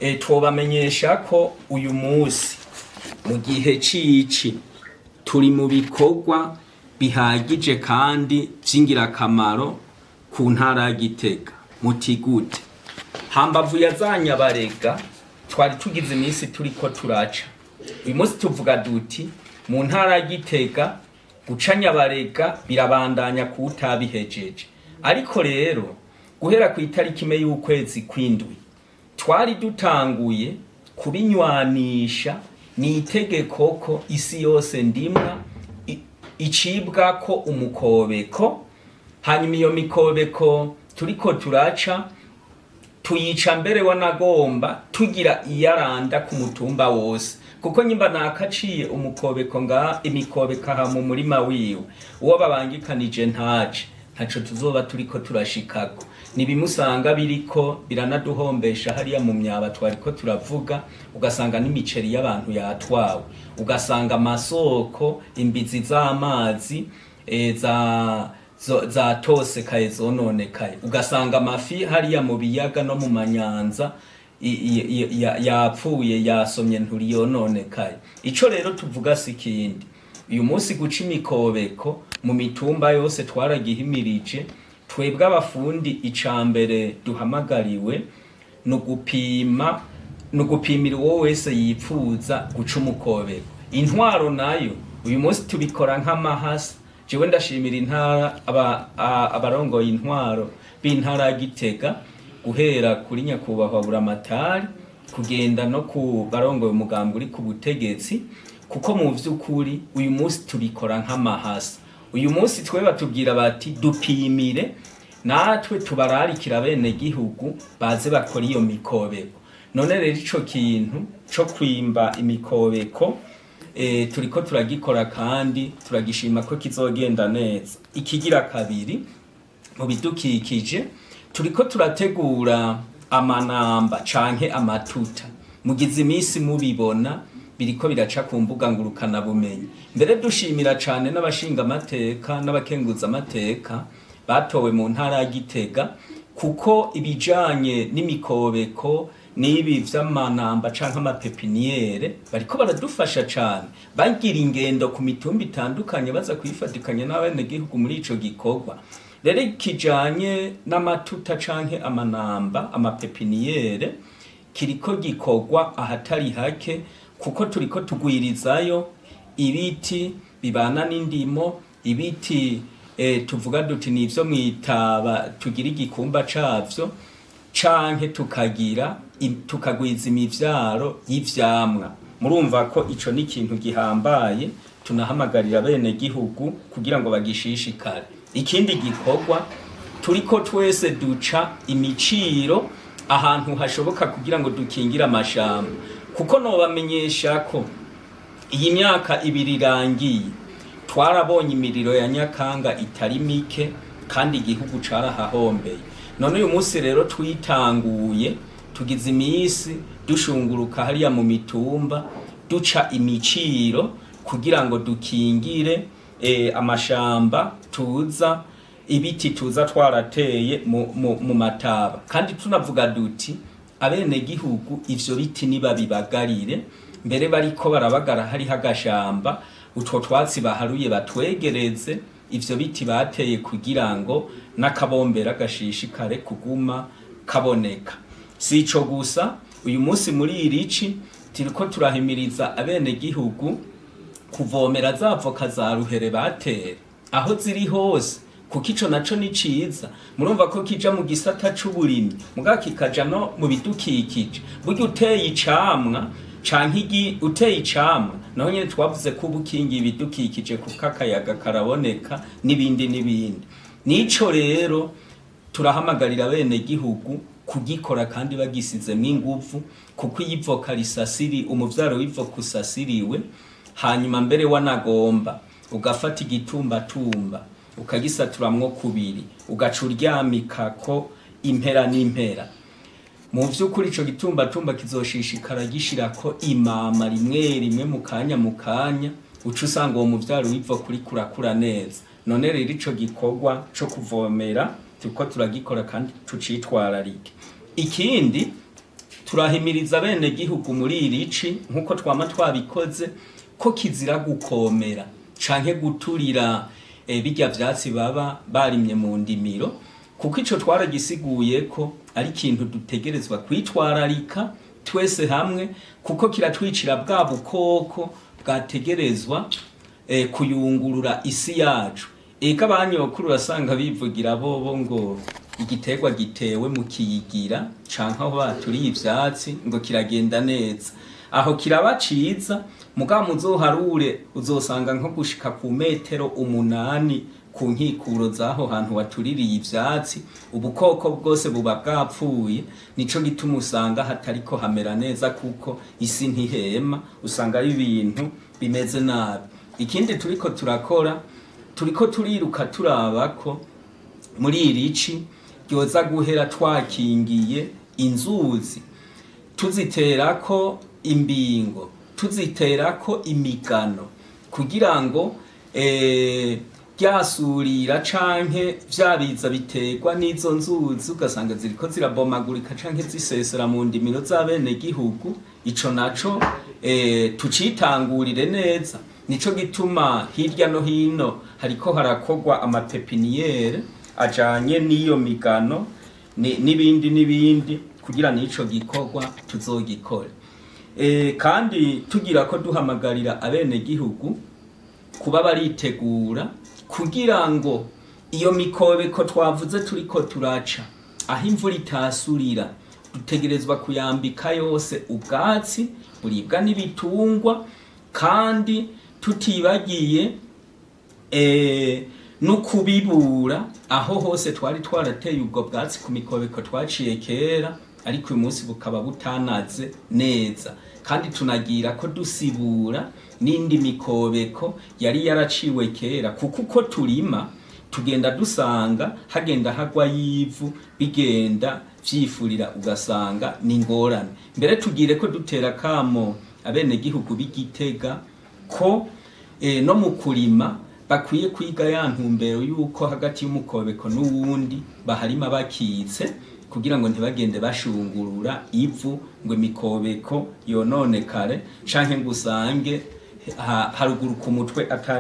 Twobamenyesha ko uyu munsi mu gihe cici turi mu bikorwa bihagije kandi vy'ingirakamaro ku ntara ya Gitega. Muti gute? Hambavu ya za nyabarega twari tugize iminsi turiko turaca, uyu munsi tuvuga duti mu ntara ya Gitega guca nyabarega birabandanya kuwutabihejeje. Ariko rero guhera ku itariki 1 y'ukwezi kw'indwi twari dutanguye kubinywanisha. Ni itegeko ko isi yose ndimwa icibwa ko umukobeko. Hanyuma iyo mikobeko turiko turaca tuyica mbere wanagomba tugira iyaranda ku mutumba wose, kuko nyimba nakaciye umukobeko nga imikobeko aha mu murima wiwe, uwo babangikanije ntace, ntaco tuzoba turiko turashikako. Nibimusanga biriko biranaduhombesha hariya mu myaba twariko turavuga, ugasanga n'imiceri y'abantu yatwawe, ugasanga amasoko, imbizi z'amazi za zatosekaye, zononekaye, ugasanga amafi hariya mu biyaga no mu manyanza yapfuye, yasomye nturiyononekaye. Ico rero tuvuga si ikindi, uyu munsi guca imikobeko mu mitumba yose twaragihimirije. Twebwe abafundi, ica mbere duhamagariwe ni ugupima, ni ugupimira uwo wese yipfuza guca umukobeko. Intwaro nayo uyu munsi tubikora nk'amahasa. Jewe ndashimira intara, abarongoye intwaro b'intara ya Gitega, guhera kuri nyakubahwa Buramatari kugenda no ku barongoye umugambi uri ku butegetsi, kuko mu vy'ukuri uyu munsi tubikora nk'amahasa. Uyu munsi twe batubwira bati dupimire, natwe tubararikira bene gihugu baze bakora iyo mikobeko. None rero ico kintu co kwimba imikobeko turiko turagikora kandi turagishima ko kizogenda neza. Ikigira kabiri, mu bidukikije turiko turategura amanamba canke amatuta. Mugize iminsi mubibona biriko biraca ku mbuga ngurukana bumenyi. Mbere dushimira cane n'abashinga amateka n'abakenguza amateka batowe mu ntara ya Gitega, kuko ibijanye n'imikobeko n'ibi vy'amanamba canke amapepiniyere bariko baradufasha cane, bagira ingendo ku mitumba itandukanye baza kwifatikanya n'abenegihugu muri ico gikorwa. Rero kijanye n'amatuta canke amanamba, amapepiniyere, kiriko gikorwa ahatari hake, kuko turiko tugwirizayo ibiti bibana n'indimo, ibiti tuvuga duti nivyo mwitaba tugira igikumba cavyo, canke tukagira tukagwiza imivyaro y'ivyamwa. Murumva ko ico ni ikintu gihambaye, tunahamagarira bene gihugu kugira ngo bagishishikare. Ikindi gikorwa turiko twese duca imiciro ahantu hashoboka kugira ngo dukingire amashamba, kuko nobamenyesha ko iyi myaka 2 irangiye twarabonye imiriro ya nyakanga itari mike kandi igihugu carahahombeye. None uyu munsi rero twitanguye, tugize iminsi dushunguruka hariya mu mitumba duca imiciro kugira ngo dukingire amashamba, tuza ibiti tuza twarateye mu mataba. Kandi tunavuga duti abenegihugu ivyo biti nibabibagarire, mbere bariko barabagara hariho agashamba, utwo twatsi baharuye batwegereze ivyo biti bateye kugira ngo n'akabombera gashishikare kuguma kaboneka. Si ico gusa, uyu munsi muri irici turiko turahimiriza abenegihugu kuvomera za voka za ruhere batera aho ziri hose, kuko ico naco ni ciza. Murumva ko kija mu gisata c'uburimyi, muga kikaja no mu bidukikije. Burya uteye icamwa canke uteye icamwa, naho nyene twavuze ko uba ukingiye ibidukikije, kuko akayaga karaboneka n'ibindi n'ibindi. Nico rero turahamagarira bene gihugu kugikora kandi bagisizemwo inguvu, kuko iyo ivoka risasiri, umuvyaro w'ivoka usasiriwe, hanyuma mbere wanagomba ugafata igitumbatumba ukagisaturamwo kubiri, ugaca uryamikako impera n'impera, mu vy'ukuri ico gitumbatumba kizoshishikara gishirako imama rimwe rimwe mu kanya mu kanya, uca usanga uwo muvyaro w'ivoka uriko urakura neza. None rero ico gikorwa co kuvomera turiko turagikora kandi tucitwararike. Ikindi, Turahimiriza bene gihugu muri iri ci, nk'uko twama twabikoze, ko kizira gukomera canke guturira birya vyatsi baba barimye mu ndimiro, kuko ico twaragisiguye ko ari ikintu dutegerezwa kwitwararika twese hamwe, kuko kiratwicira bwa bukoko bwategerezwa kuyungurura isi yacu. Eka abanyokuru urasanga bivugira bobo ngo igiterwa gitewe mu kiyigira canke aho baturiye ivyatsi ngo kiragenda neza, aho kiraba ciza. Mugabo muzoharure, uzosanga nko gushika ku metero 8 ku nkikuro z'aho hantu watuririye ivyatsi, ubukoko bwose buba bwapfuye. Nico gituma usanga hatariko hamera neza, kuko isi ntihema, usanga ari ibintu bimeze nabi. Ikindi turiko turakora, turiko turiruka turaba ko muri iri ci ryoza guhera twakingiye inzuzi, tuziterako imbingo, tuziterako imigano, kugira ngo ryasurira canke vya biza biterwa n'izo nzuzi, ugasanga ziriko zirabomagurika canke zisesera mu ndimiro z'abenegihugu, ico naco tucitangurire neza. Nico gituma hirya no hino hariko harakorwa amapepiniyere ajanye n'iyo migano n'ibindi n'ibindi, kugira n'ico gikorwa tuzogikore. Kandi tugira ko duhamagarira abenegihugu kuba baritegura, kugira ngo iyo mikobeko twavuze turiko turaca aho imvura itasurira, dutegerezwa kuyambika yose ubwatsi buribwa n'ibitungwa, kandi tutibagiye no kubibura aho hose twari twarateye ubwo bwatsi ku mikobeko twaciye kera, ariko uyu munsi bukaba butanaze neza. Kandi tunagira ko dusibura n'indi mikobeko yari yaraciwe kera, kuko uko turima tugenda dusanga hagenda hagwa y'ivu, bigenda vyifurira, ugasanga ni ingorane. Mbere tugire ko dutera kamo abenegihugu b'Igitega ko no mu kurima bakwiye kwiga ya ntumbero y'uko hagati y'umukobeko n'uwundi baharima bakitse, kugira ngo ntibagende bashungurura ivu ngo imikobeko yononekare, canke ngo usange haruguru ku mutwe atani.